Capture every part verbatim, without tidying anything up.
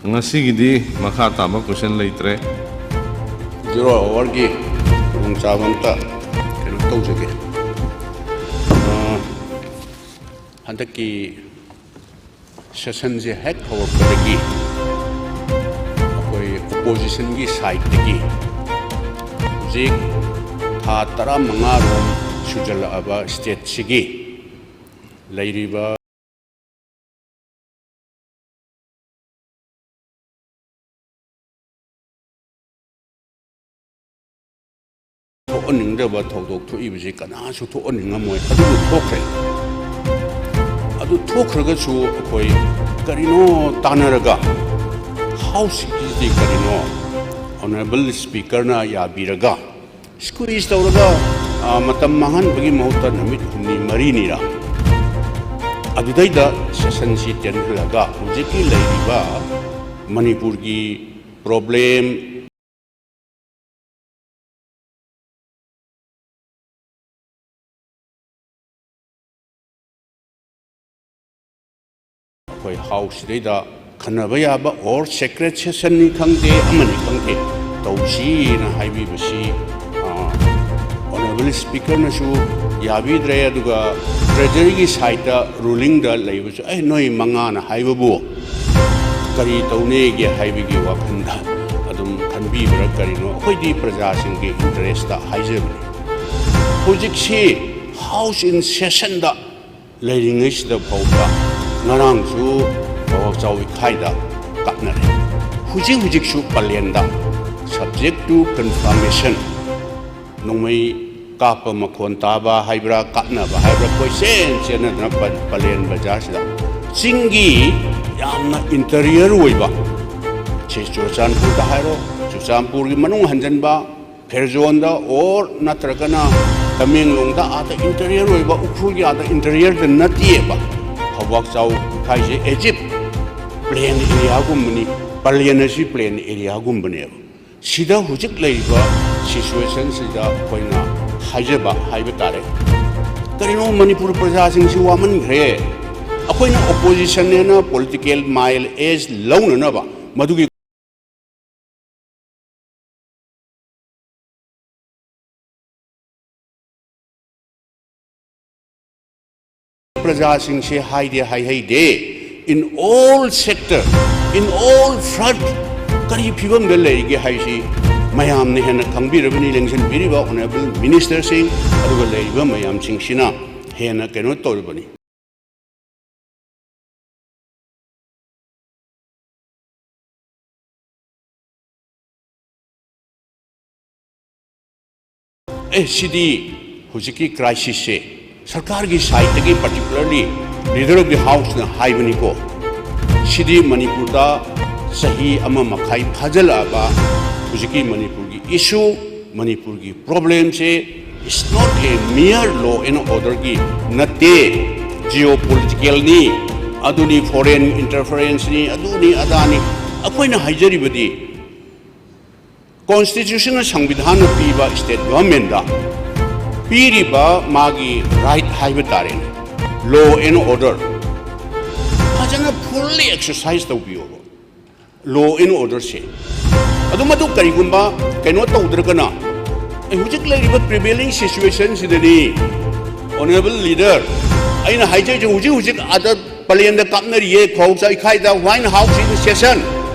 ꯉꯁꯤꯒꯤꯗꯤ ꯃꯈꯥ ꯇꯥꯕ ꯀꯣꯏꯁꯟ ꯂꯩꯇ꯭ꯔꯦ꯫ ꯖꯤꯔꯣ ꯑꯋꯥꯔꯒꯤ ꯈꯨꯗꯣꯡꯆꯥꯕ ꯑꯝꯇ ꯀꯩꯅꯣ ꯇꯧꯖꯒꯦ꯫ ꯑ, ꯍꯟꯗꯛꯀꯤ ꯁꯦꯁꯟꯁꯦ ꯍꯦꯛ ꯍꯧꯔꯛꯄꯗꯒꯤ ꯑꯩꯈꯣꯏ ꯑꯣꯄꯣꯖꯤꯁꯟꯒꯤ ꯁꯥꯏꯠꯇꯒꯤ ꯍꯧꯖꯤꯛ ꯊꯥ ꯇꯔꯥꯃꯉꯥꯔꯣꯝ ꯁꯨꯖꯜꯂꯛꯑꯕ ꯁ꯭ꯇꯦꯠꯁꯤꯒꯤ ꯂꯩꯔꯤꯕ ꯊꯣꯛꯍꯟꯅꯤꯡꯗꯕ ꯊꯧꯗꯣꯛ ꯊꯣꯛꯏꯕꯁꯤ ꯀꯅꯥꯁꯨ ꯊꯣꯛꯍꯟꯅꯤꯡꯉꯝꯃꯣꯏ꯫ ꯑꯗꯨꯕꯨ ꯊꯣꯛꯈ꯭ꯔꯦ꯫ ꯑꯗꯨ ꯊꯣꯛꯈ꯭ꯔꯒꯁꯨ ꯑꯩꯈꯣꯏ ꯀꯔꯤꯅꯣ ꯇꯥꯟꯅꯔꯒ, ꯍꯥꯎꯁꯀꯤꯗꯤ ꯀꯔꯤꯅꯣ ꯑꯣꯅꯔꯦꯕꯜ ꯁ꯭ꯄꯤꯀꯔꯅ ꯌꯥꯕꯤꯔꯒ, ꯁ꯭ꯀꯨꯏꯁ ꯇꯧꯔꯒ, ꯑ, ꯃꯇꯝ ꯃꯥꯡꯍꯟꯕꯒꯤ ꯃꯍꯨꯠꯇ ꯅꯨꯃꯤꯠ ꯍꯨꯝꯅꯤ ꯃꯔꯤꯅꯤꯔ ꯑꯗꯨꯗꯩꯗ ꯁꯦꯁꯟꯁꯤ ꯇꯦꯟꯍꯜꯂꯒ ꯍꯧꯖꯤꯛꯀꯤ ꯂꯩꯔꯤꯕ ꯃꯅꯤꯄꯨꯔꯒꯤ ꯄ꯭ꯔꯣꯕ꯭ꯂꯦꯝ, ꯑꯩꯈꯣꯏ ꯍꯥꯎꯁꯁꯤꯗꯩꯗ ꯈꯟꯅꯕ ꯌꯥꯕ ꯑꯣꯔ ꯁꯦꯀ꯭ꯔꯦꯠ ꯁꯦꯁꯟꯅꯤ ꯈꯪꯗꯦ, ꯑꯃꯅꯤ ꯈꯪꯗꯦ, ꯇꯧꯁꯤꯅ ꯍꯥꯏꯕꯤꯕꯁꯤ, ꯑ, ꯑꯣꯅꯔꯦꯕꯜ ꯁ꯭ꯄꯤꯀꯔꯅꯁꯨ ꯌꯥꯕꯤꯗ꯭ꯔꯦ꯫ ꯑꯗꯨꯒ ꯇ꯭ꯔꯦꯖꯔꯤꯒꯤ ꯁꯥꯏꯠꯇ ꯔꯨꯂꯤꯡꯗ ꯂꯩꯕꯁꯨ, "ꯑꯦ, ꯅꯣꯏ ꯃꯉꯥꯅ ꯍꯥꯏꯕꯕꯨ ꯀꯔꯤ ꯇꯧꯅꯦꯒꯦ?" ꯍꯥꯏꯕꯒꯤ ꯋꯥꯈꯜꯗ ꯑꯗꯨꯝ ꯈꯟꯕꯤꯕ꯭ꯔꯥ ꯀꯔꯤꯅꯣ? ꯑꯩꯈꯣꯏꯗꯤ ꯄ꯭ꯔꯖꯥꯁꯤꯡꯒꯤ ꯏꯟꯇꯔꯦꯁꯇ ꯍꯥꯏꯖꯕꯅꯤ꯫ ꯍꯧꯖꯤꯛꯁꯤ ꯍꯥꯎꯁ ꯏꯟ ꯁꯦꯁꯟꯗ ꯂꯩꯔꯤꯉꯩꯁꯤꯗ ꯐꯥꯎꯕ ꯉꯔꯥꯡꯁꯨ ꯄꯥꯎꯍꯥꯛꯆꯥꯎ ꯏꯈꯥꯏꯗ ꯀꯥꯞꯅꯔꯦ꯫ ꯍꯧꯖꯤꯛ ꯍꯧꯖꯤꯛꯁꯨ ꯄꯂꯦꯟꯗ subject to confirmation ꯅꯣꯡꯃꯩ ꯀꯥꯞꯄ ꯃꯈꯣꯟ ꯇꯥꯕ ꯍꯥꯏꯕ꯭ꯔꯥ, ꯀꯥꯞꯅꯕ ꯍꯥꯏꯕ꯭ꯔꯥ, ꯀꯣꯏꯆꯦꯟ ꯆꯦꯟꯅꯗꯅ ꯄ-, ꯄꯂꯦꯟ ꯕꯖꯥꯔꯁꯤꯗ ꯆꯤꯡꯒꯤ ꯌꯥꯝꯅ ꯏꯟꯇꯔꯤꯌꯔ ꯑꯣꯏꯕ, ꯁꯤ ꯆꯨꯔꯆꯥꯟꯄꯨꯔꯗ ꯍꯥꯏꯔꯣ, ꯆꯨꯔꯆꯥꯟꯄꯨꯔꯒꯤ ꯃꯅꯨꯡ ꯍꯟꯖꯟꯕ, ꯐꯦꯔꯖꯣꯟꯗ ꯑꯣꯔ ꯅꯠꯇ꯭ꯔꯒꯅ ꯇꯃꯦꯡꯂꯣꯡꯗ ꯑꯥꯗ ꯏꯟꯇꯔꯤꯌꯔ ꯑꯣꯏꯕ, ꯎꯈ꯭ꯔꯨꯜꯒꯤ ꯑꯥꯗ ꯏꯟꯇꯔꯤꯌꯔꯗ ꯅꯠꯇꯦꯕ꯫ ꯐꯧꯕꯥꯛꯆꯥꯎ ꯍꯥꯏꯁꯦ ꯑꯦꯖꯤꯞ ꯄ꯭ꯂꯦꯟ ꯑꯦꯔꯤꯌꯥꯒꯨꯝꯕꯅꯤ, ꯄꯂꯦꯟ ꯑꯁꯤ ꯄ꯭ꯂꯦꯟ ꯑꯦꯔꯤꯌꯥꯒꯨꯝꯕꯅꯦꯕ꯫ ꯁꯤꯗ ꯍꯧꯖꯤꯛ ꯂꯩꯔꯤꯕ ꯁꯤꯆꯨꯋꯦꯁꯟꯁꯤꯗ ꯑꯩꯈꯣꯏꯅ ꯍꯥꯏꯖꯕ ꯍꯥꯏꯕ ꯇꯥꯔꯦ, ꯀꯔꯤꯅꯣ ꯃꯅꯤꯄꯨꯔ ꯄ꯭ꯔꯖꯥꯁꯤꯡꯁꯤ ꯋꯥꯃꯟꯈ꯭ꯔꯦ꯫ ꯑꯩꯈꯣꯏꯅ oppositionꯅꯦꯅ political mileage ꯂꯧꯅꯅꯕ ꯃꯗꯨꯒꯤ ꯄ꯭ꯔꯖꯥꯁꯤꯡꯁꯦ ꯍꯥꯏꯗꯤ ꯍꯥꯏꯍꯩꯗꯦ꯫ In all sector, in all front, ꯀꯔꯤ ꯐꯤꯕꯝꯗ ꯂꯩꯒꯦ ꯍꯥꯏꯁꯤ ꯃꯌꯥꯝꯅ ꯍꯦꯟꯅ ꯈꯪꯕꯤꯔꯕꯅꯤ, ꯂꯦꯡꯁꯤꯟꯕꯤꯔꯤꯕ honourable ministerꯁꯤꯡ ꯑꯗꯨꯒ ꯂꯩꯔꯤꯕ ꯃꯌꯥꯝꯁꯤꯡꯁꯤꯅ ꯍꯦꯟꯅ ꯀꯩꯅꯣ ꯇꯧꯔꯕꯅꯤ꯫ ꯑꯦ, ꯁꯤꯗꯤ ꯍꯧꯖꯤꯛꯀꯤ crisisꯁꯦ ꯁꯔꯀꯥꯔꯒꯤ sideꯇꯒꯤ, particularly Leader of the Houseꯅ ꯍꯥꯏꯕꯅꯤꯀꯣ, ꯁꯤꯗꯤ ꯃꯅꯤꯄꯨꯔꯗ ꯆꯍꯤ ꯑꯃ ꯃꯈꯥꯏ ꯐꯥꯖꯤꯜꯂꯛꯑꯕ ꯍꯧꯖꯤꯛꯀꯤ ꯃꯅꯤꯄꯨꯔꯒꯤ issue, ꯃꯅꯤꯄꯨꯔꯒꯤ problemꯁꯦ is not a mere law and orderꯒꯤ ꯅꯠꯇꯦ, geopoliticalꯅꯤ, ꯑꯗꯨꯅꯤ, foreign interferenceꯅꯤ, ꯑꯗꯨꯅꯤ ꯑꯗꯥꯅꯤ꯫ ꯑꯩꯈꯣꯏꯅ ꯍꯥꯏꯖꯔꯤꯕꯗꯤ constitutionꯅ, ꯁꯪꯕꯤꯙꯥꯟꯅ ꯄꯤꯕ state governmentꯇ ꯄꯤꯔꯤꯕ ꯃꯥꯒꯤ right ꯍꯥꯏꯕ ꯇꯥꯔꯦꯅꯦ, law and order ꯐꯖꯅ fully exercise ꯇꯧꯕꯤꯌꯣꯕ꯫ Law and orderꯁꯦ ꯑꯗꯨ ꯃꯗꯨ ꯀꯔꯤꯒꯨꯝꯕ ꯀꯩꯅꯣ ꯇꯧꯗ꯭ꯔꯒꯅ, ꯑꯩ ꯍꯧꯖꯤꯛ ꯂꯩꯔꯤꯕ prevailing situationꯁꯤꯗꯗꯤ, honourable leader, ꯑꯩꯅ ꯍꯥꯏꯖꯔꯤꯁꯦ ꯍꯧꯖꯤꯛ ꯍꯧꯖꯤꯛ ꯑꯥꯗ ꯄꯂꯦꯟꯗ ꯀꯥꯞꯅꯔꯤꯌꯦ, ꯈꯧ ꯆꯥꯏꯈꯥꯏꯗ, White House in session꯫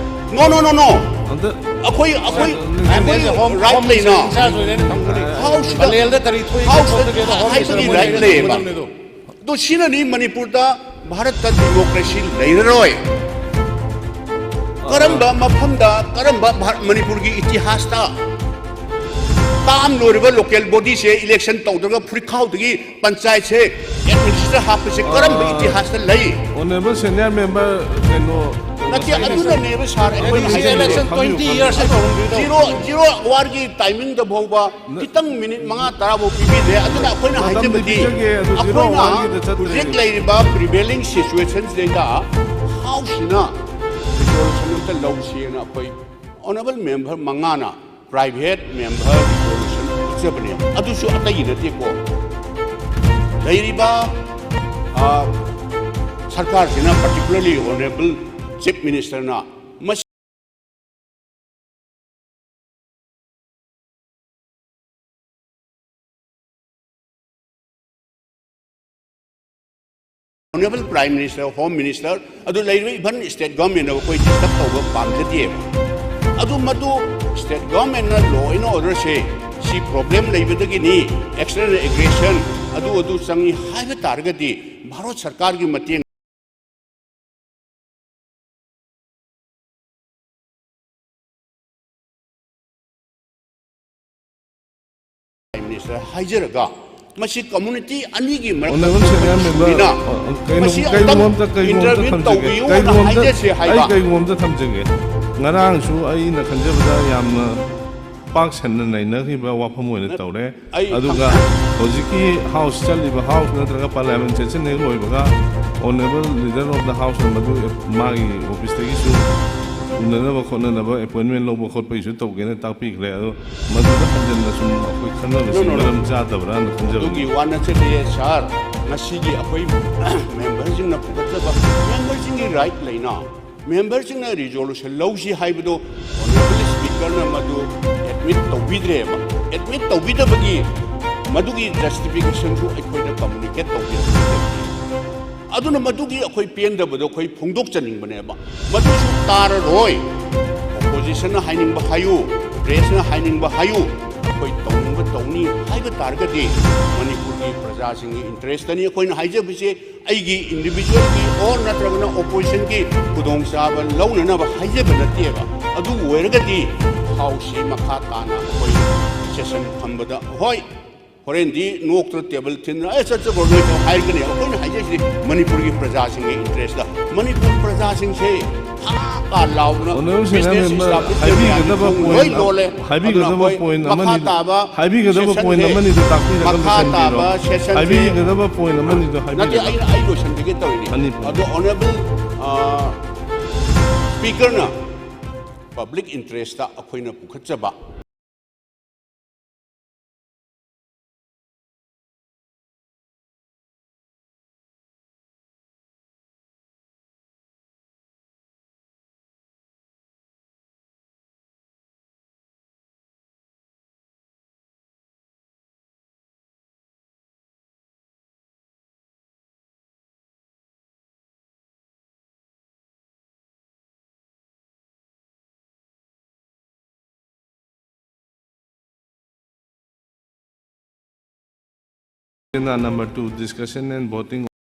No, no, no, no꯫ ꯑꯝꯇ ꯑꯩꯈꯣꯏ ꯑꯩꯈꯣꯏ ꯑꯩꯈꯣꯏ right ꯂꯩꯅ꯫ Houseꯇ ꯄꯂꯦꯜꯗ ꯀꯔꯤ ꯊꯣꯛꯏ Houseꯇ ꯈꯣꯠꯂꯤꯒꯦꯗꯣ ꯍꯥꯏꯕꯒꯤ right ꯂꯩꯌꯦꯕ꯫ ꯑꯗꯣ ꯁꯤꯅꯅꯤ ꯃꯅꯤꯄꯨꯔꯗ ꯚꯥꯔꯠꯇ democracy ꯂꯩꯔꯔꯣꯏ꯫ ꯀꯔꯝꯕ ꯃꯐꯝꯗ, ꯀꯔꯝꯕ ꯚꯥꯔꯠ, ꯃꯅꯤꯄꯨꯔꯒꯤ ꯏꯇꯤꯍꯥꯁꯇ ꯇꯥꯝ ꯂꯣꯏꯔꯕ local bodyꯁꯦ election ꯇꯧꯗ꯭ꯔꯒ ꯐꯨꯔꯤꯠꯈꯥꯎꯗꯒꯤ ꯄꯟꯆꯥꯌꯠꯁꯦ administrator ꯍꯥꯞꯄꯁꯦ ꯀꯔꯝꯕ ꯏꯇꯤꯍꯥꯁꯇ ꯂꯩ? Honourable senior member ꯀꯩꯅꯣ ꯅꯠꯇꯦ, ꯑꯗꯨꯅꯅꯦꯕ sir, ꯑꯩꯈꯣꯏꯅ ꯍꯥꯏꯖꯔꯤꯁꯦ꯫ Election twenty years ꯇꯧꯔꯝꯈꯤꯗꯣ꯫ Zero, zero hourꯒꯤ timingꯗ ꯐꯥꯎꯕ ꯈꯤꯇꯪ minute ꯃꯉꯥ ꯇꯔꯥ ꯐꯥꯎ ꯄꯤꯕꯤꯗꯦ꯫ ꯑꯗꯨꯅ ꯑꯩꯈꯣꯏꯅ ꯃꯇꯝꯗꯤ ꯍꯥꯏꯖꯕꯗꯤ, ꯄꯤꯖꯒꯦ, ꯑꯗꯨ zero ꯑꯩꯈꯣꯏꯅ hourꯒꯤꯗ ꯆꯠꯇ꯭ꯔꯦ꯫ ꯍꯧꯖꯤꯛ ꯂꯩꯔꯤꯕ prevailing situationꯁꯤꯗꯩꯗ Houseꯁꯤꯅ resolution ꯑꯝꯇ ꯂꯧꯁꯦꯅ ꯑꯩꯈꯣꯏ honourable member ꯃꯉꯥꯅ private member resolution ꯄꯤꯖꯕꯅꯦ꯫ ꯑꯗꯨꯁꯨ ꯑꯇꯩꯒꯤ ꯅꯠꯇꯦꯀꯣ꯫ ꯂꯩꯔꯤꯕ, ꯑ, ꯁꯔꯀꯥꯔꯁꯤꯅ, particularly Honourable Chief Ministerꯅ ꯃꯁꯤ Honourable Prime Minister, Home Minister, ꯑꯗꯨ ꯂꯩꯔꯤꯕ even state governmentꯅ ꯑꯩꯈꯣꯏ disturb ꯇꯧꯕ ꯄꯥꯝꯖꯗꯦꯕ꯫ ꯑꯗꯨ ꯃꯗꯨ state governmentꯅ law and orderꯁꯦ ꯁꯤ problem ꯂꯩꯕꯗꯒꯤꯅꯤ, external aggression ꯑꯗꯨ ꯑꯗꯨ ꯆꯪꯉꯤ ꯍꯥꯏꯕ ꯇꯥꯔꯒꯗꯤ ꯚꯥꯔꯠ ꯁꯔꯀꯥꯔꯒꯤ ꯃꯇꯦꯡ Prime Minister ꯍꯥꯏꯖꯔꯒ, ꯃꯁꯤ community ꯑꯅꯤꯒꯤ ꯃꯔꯛꯇ Honourable Senior Member, ꯊꯣꯛꯄ issue ꯅꯤꯅ ꯑ, ꯑ, ꯀꯩꯅꯣ, ꯃꯁꯤ ꯀꯩꯒꯨꯝꯕ ꯑꯝꯇꯪ ꯑꯝꯇ, ꯀꯩꯒꯨꯝꯕ ꯑꯝꯇ intervene ꯊꯝꯖꯒꯦ꯫ ꯇꯧꯕꯤꯌꯨꯅ ꯀꯩꯒꯨꯝꯕ ꯑꯝꯇ, ꯍꯥꯏꯖꯁꯦ ꯑꯩ ꯍꯥꯏꯕ꯫ ꯀꯩꯒꯨꯝꯕ ꯑꯝꯇ ꯊꯝꯖꯒꯦ꯫ ꯉꯔꯥꯡꯁꯨ ꯑꯩꯅ ꯈꯟꯖꯕꯗ ꯌꯥꯝꯅ ꯄꯥꯛ ꯁꯟꯅ ꯅꯩꯅꯈꯤꯕ ꯋꯥꯐꯝ ꯑꯣꯏꯅ ꯅꯠ-, ꯇꯧꯔꯦ꯫ ꯑꯩ ꯑꯗꯨꯒ ꯈꯪ- ꯍꯧꯖꯤꯛꯀꯤ House ꯆꯠꯂꯤꯕ House ꯅꯠꯇ꯭ꯔꯒ Parliament session ꯍꯦꯛ ꯂꯣꯏꯕꯒ Honourable Leader of the House ꯃꯗꯨ ꯃꯥꯒꯤ officeꯇꯒꯤꯁꯨ ꯎꯅꯅꯕ ꯈꯣꯠꯅꯅꯕ appointment ꯂꯧꯕ ꯈꯣꯠꯄꯒꯤꯁꯨ ꯇꯧꯒꯦꯅ ꯇꯥꯛꯄꯤꯈ꯭ꯔꯦ꯫ ꯑꯗꯣ ꯃꯗꯨꯗ ꯍꯟꯖꯟꯅ ꯁꯨꯝ ꯑꯩꯈꯣꯏ ꯈꯟꯅꯕꯁꯤ No, no, no. ꯃꯔꯝ ꯆꯥꯗꯕ꯭ꯔꯥꯅ ꯈꯟꯖꯕꯅꯤ꯫ ꯑꯗꯨꯒꯤ ꯋꯥ ꯅꯠꯆꯗꯦ, sir꯫ ꯉꯁꯤꯒꯤ ꯑꯩꯈꯣꯏ memberꯁꯤꯡꯅ ꯄꯨꯈꯠꯆꯕ memberꯁꯤꯡꯒꯤ right ꯂꯩꯅ꯫ Memberꯁꯤꯡꯅ resolution ꯂꯧꯁꯤ ꯍꯥꯏꯕꯗꯣ Honourable Speakerꯅ ꯃꯗꯨ admit ꯇꯧꯕꯤꯗ꯭ꯔꯦꯕ꯫ Admit ꯇꯧꯕꯤꯗꯕꯒꯤ ꯃꯗꯨꯒꯤ justificationꯁꯨ ꯑꯩꯈꯣꯏꯗ communicate ꯇꯧꯕꯤꯔꯛꯇꯦ꯫ ꯑꯗꯨꯅ ꯃꯗꯨꯒꯤ ꯑꯩꯈꯣꯏ ꯄꯦꯟꯗꯕꯗꯣ ꯑꯩꯈꯣꯏ ꯐꯣꯡꯗꯣꯛꯆꯅꯤꯡꯕꯅꯦꯕ꯫ ꯃꯗꯨꯁꯨ ꯇꯥꯔꯔꯣꯏ꯫ Oppositionꯅ ꯍꯥꯏꯅꯤꯡꯕ ꯍꯥꯏꯌꯨ, pressꯅ ꯍꯥꯏꯅꯤꯡꯕ ꯍꯥꯏꯌꯨ, ꯑꯩꯈꯣꯏ ꯇꯧꯅꯤꯡꯕ ꯇꯧꯅꯤ ꯍꯥꯏꯕ ꯇꯥꯔꯒꯗꯤ ꯃꯅꯤꯄꯨꯔꯒꯤ ꯄ꯭ꯔꯖꯥꯁꯤꯡꯒꯤ interestꯇꯅꯤ ꯑꯩꯈꯣꯏꯅ ꯍꯥꯏꯖꯕꯁꯦ꯫ ꯑꯩꯒꯤ individualꯒꯤ or ꯅꯠꯇ꯭ꯔꯒꯅ oppositionꯒꯤ ꯈꯨꯗꯣꯡꯆꯥꯕ ꯂꯧꯅꯅꯕ ꯍꯥꯏꯖꯕ ꯅꯠꯇꯦꯕ꯫ ꯑꯗꯨ ꯑꯣꯏꯔꯒꯗꯤ Houseꯁꯤ ꯃꯈꯥ ꯇꯥꯅ ꯑꯩꯈꯣꯏ session ꯐꯝꯕꯗ, ꯍꯣꯏ, ꯍꯣꯔꯦꯟꯗꯤ ꯅꯣꯛꯇꯅ table ꯊꯤꯟꯗꯅ, "ꯑꯦ, ꯆꯠꯆꯈ꯭ꯔꯣ ꯅꯣꯏ" ꯍꯥꯏꯔꯒꯅꯤ꯫ ꯑꯩꯈꯣꯏꯅ ꯍꯥꯏꯖꯩꯁꯤꯗꯤ ꯃꯅꯤꯄꯨꯔꯒꯤ ꯄ꯭ꯔꯖꯥꯁꯤꯡꯒꯤ interestꯇ꯫ ꯃꯅꯤꯄꯨꯔ ꯄ꯭ꯔꯖꯥꯁꯤꯡꯁꯦ ꯍꯥ ꯀꯥ ꯂꯥꯎꯗꯅ Honourable Senior business Member, establishment ꯍꯥꯏꯕꯤꯒꯗꯕ ꯃꯌꯥꯝꯁꯤ ꯊꯣꯡ point ꯂꯣꯏ ꯑꯃ, ꯂꯣꯜꯂꯦ꯫ ꯍꯥꯏꯕꯤꯒꯗꯕ ꯑꯗꯨꯅ ꯑꯩꯈꯣꯏ point ꯃꯈꯥ ꯑꯃꯅꯤ, ꯇꯥꯕ ꯍꯥꯏꯕꯤꯒꯗꯕ point sessionꯁꯦ ꯑꯃꯅꯤꯗꯣ ꯇꯥꯛꯄꯤꯔꯒ ꯃꯈꯥ ꯂꯣꯏꯁꯤꯟꯕꯤꯔꯣ꯫ ꯇꯥꯕ sessionꯁꯦ ꯍꯥꯏꯕꯤꯒꯗꯕ point ꯑꯃꯅꯤꯗꯣ ꯅꯠꯇꯦ, ꯍꯥꯏꯕꯤꯔꯒ꯫ ꯑꯩꯅ, ꯑꯩ ꯂꯣꯏꯁꯤꯟꯖꯒꯦ ꯇꯧꯔꯤꯅꯤ꯫ ꯑꯅꯤ point꯫ ꯑꯗꯣ Honourable, ꯑ, Speakerꯅ public interestꯇ ꯑꯩꯈꯣꯏꯅ ꯄꯨꯈꯠꯆꯕ Agenda number two, discussion and voting